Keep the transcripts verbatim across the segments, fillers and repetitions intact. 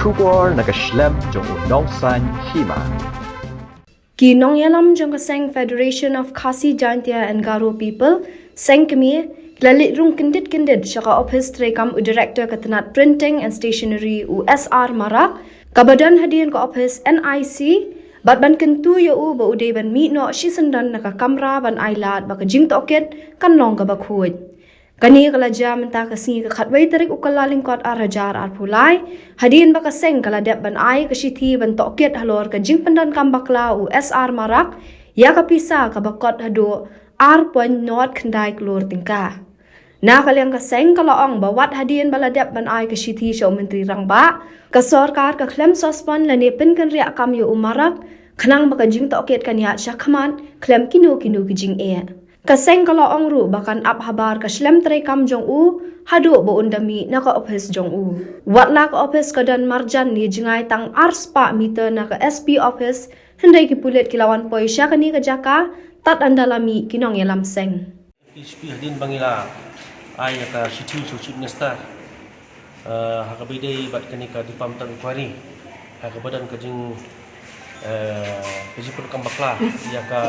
Khubor na ka shlem jong u Nongsaiñ Hima. Ki nongïalam jong ka seng Federation of Khasi Jaintia and Garo People, Seng Kmie, ki la leit rung kyndit kyndit sha ka ophis treikam u director ka tnat printing and stationery u S R Marak, kaba don hadien ka ophis N I C, bad ban kyntu ïa u ba u dei ban mih noh shisyndon na ka kamra ban ai lad ba ka jingtohkit kan long kaba khuid. Kane ka la jia mynta ka sngi ka khatwei tarik u Kyllalyngkot ar hajar arphew lai, hadien ba ka seng ka la dep ban ai ka shithi ban tohkit halor ka jingpyndonkam bakla u S R Marak ïa ka pisa kaba kot haduh ar point nod khyndai klur tyngka. Na ka liang ka seng ka la ong ba wat hadien ba la dep ban ai ka shithi sha u Myntri Rangbah, ka sorkar ka khlem suspend lane pynkynriah kam ïa u Marak, khnang ba ka jingtohkit kan ïaid shakhmat khlem kino kino ki jingeh. Ka seng ka la ong ruh ba kan ap habar ka shlem treikam jong u haduh ba un da mih na ka ophis jong u. Wat la ka ophis ka don marjan ne jngai tang ar spah meter na ka S P ophis, hynrei ki pulit ki la wan poi sha kane ka jaka tad haduh ba la mih ki nongïalam seng. F K H P hadien ba ngi la ai ïa ka shithi sha u Chief Minister, eh, ha kaba ïadei bad kane ka departmental inquiry, ha kaba don ka jing, eh, ka jingpyndonkam bakla ïa ka,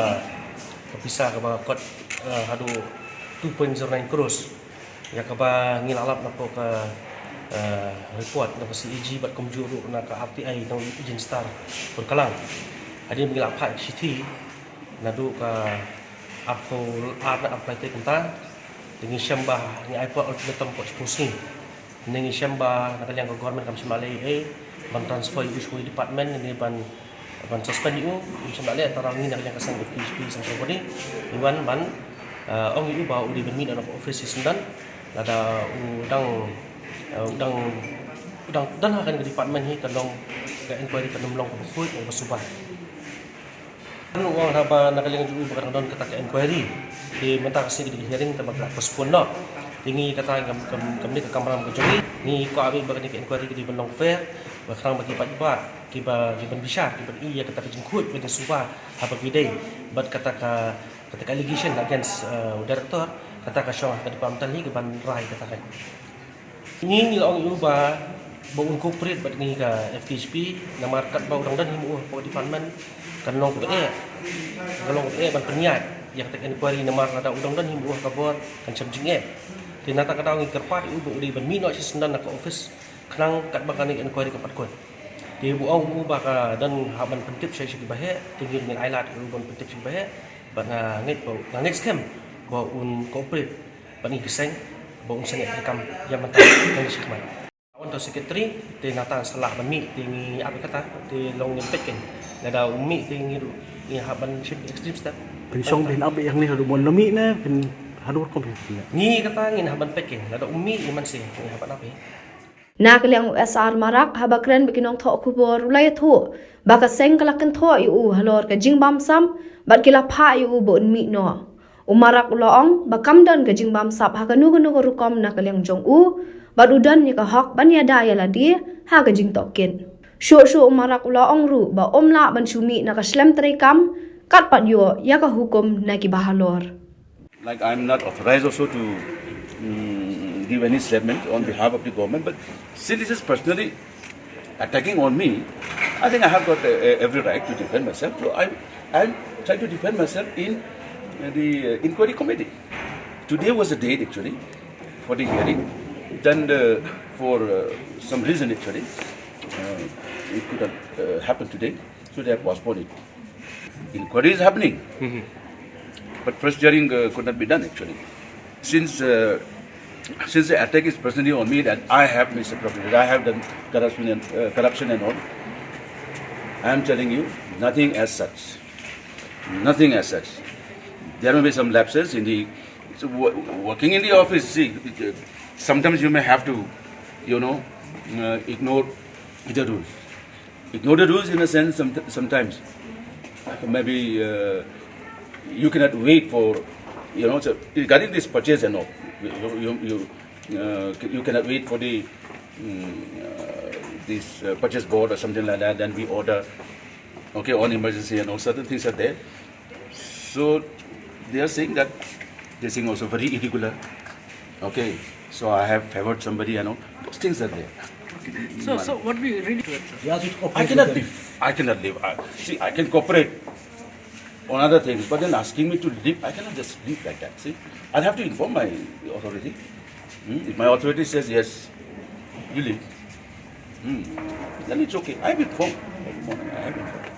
ka pisa kaba kot, eh, haduh two point zero nine crores, ïa kaba ngi la lap na ka, eh, report na ka C A G bad kumjuh ruh na ka R T I na u Ijin Star Pyrkhat. Hadien ba ngi la phah shithi naduh ka arphew ar na arphew lai tarik mynta, te ngi shem ba ngi ai por ultimatum hapoh shiphew sngi. Ne ngi shem ba na ka liang ka government kam shym la leh ei ei ban transfer ïa u sha u department ne ban, ban suspend ïa u, kam shym la leh. Tang ngi na ka liang ka seng F K H P Central Body ngi wan ban, eh, ong ïa u ba u dei ban mih na ka office shisyndon. Lada u dang, eh, u dang, u dang don ha kane ka department hi kan long ka inquiry kan ym long kaba khuid, kaba suba. Ngi ong haba na ka liang jong u ba ka dang don kata ka inquiry, te mynta ka sngi ka dei ka hearing, te ba ka postpone noh. Te ngi kata kam, kam, kam dei ka kamram ka jong ngi. Ngi kwah beit ba kane ka inquiry ka dei ban long fair, ba khnang ba ki paidbah kiba, ki ban bishar, ki ban ïohi ïa kata ka jingkhuid, ka jingsuba haba ki dei bad kata ka, kata ka allegation against, uh, u director, kata ka shong ha ka department hi ka ban rai kata ka. Ngi, ngi la ong ïa u ba, ba un cooperate bad ngi ka F K H P, namar katba u dang don hi ma u hapoh department kan long kaba eh, kan long kaba eh ban pynïaid ïa kata ka inquiry, namar lada u dang don hi ma u ha ka bor kan shem jingeh. Te na kata ka daw ngi kyrpad ïa u ba u dei ban mih noh shisyndon na ka office, khnang katba kane ka inquiry kan pat kut. Te u ong u ba ka don hap ban pyntip sha, sha kiba heh, te ngi ngin ai lad ïa u ban pyntip sha kiba heh, bad nga ngeit ba, nga ngeit skhem ba un cooperate bad ngi ki seng ba un seng ïa ka kam ïa mynta ka ngi shikmat. Wan to secretary, te nangta sa lah ban mih, te ngi ap ïa kata, te long ngin peit kein. Lada um mih te ngi ruh ngi hap ban shim extreme step. Phin shong phin ap ïa hangne haduh ban mih ne phin haduh rukom phin. Ngi kata ngin hap ban peit kein, lada um mih ngi man se ngi hap ban ap ïa. Na ka liang u S R Marak, haba kren bad ki nongthoh khubor u la ïathuh ba ka seng ka la kynthoh ïa u halor ka jingbamsap bad ki la phah ïa u ba un mih noh. U Marak u la ong ba kam don ka jingbamsap ha kano kano ka rukom na ka liang jong u, bad u don ïa ka hok ban ïada ïa lade ha ka jingtohkit. Shuh shuh u Marak u la ong ruh ba um lah ban shu mih na ka shlem treikam, kat pat ïoh ïa ka hukum na kiba halor. Like, I'm not authorized also to, mm, give any statement on behalf of the government, but since this is personally attacking on me, I think I have got, uh, every right to defend myself. So I, I'm trying to defend myself in, uh, the, uh, inquiry committee. Today was the date actually for the hearing. Then, uh, for, uh, some reason actually, uh, it could have, uh, happened today. So they have postponed it. Inquiry is happening. But first hearing, uh, could not be done actually. Since, uh, since the attack is personally on me that I have misappropriated, I have done corruption and, uh, corruption and all, I am telling you, nothing as such. Nothing as such. There may be some lapses in the, so wo-, working in the office, see, uh, sometimes you may have to, you know, uh, ignore the rules. Ignore the rules in a sense, some-, sometimes. Maybe, uh, you cannot wait for, you know, so regarding this purchase and all, you, you, you, uh, you cannot wait for the, mm, uh, this, uh, purchase board or something like that, then we order, okay, on emergency and all, certain things are there. So they are saying that they're saying also very irregular. Okay, so I have favored somebody and all. Those things are there. So, so what we really to it, sir? He asked you to I cooperate cannot with them. Leave. I cannot leave. I, see, I can cooperate on other things, but then asking me to leave, I cannot just leave like that. See, I'll have to inform my authority. Hmm? If my authority says yes, you leave. Hmm. Then it's okay. I have informed. I have informed.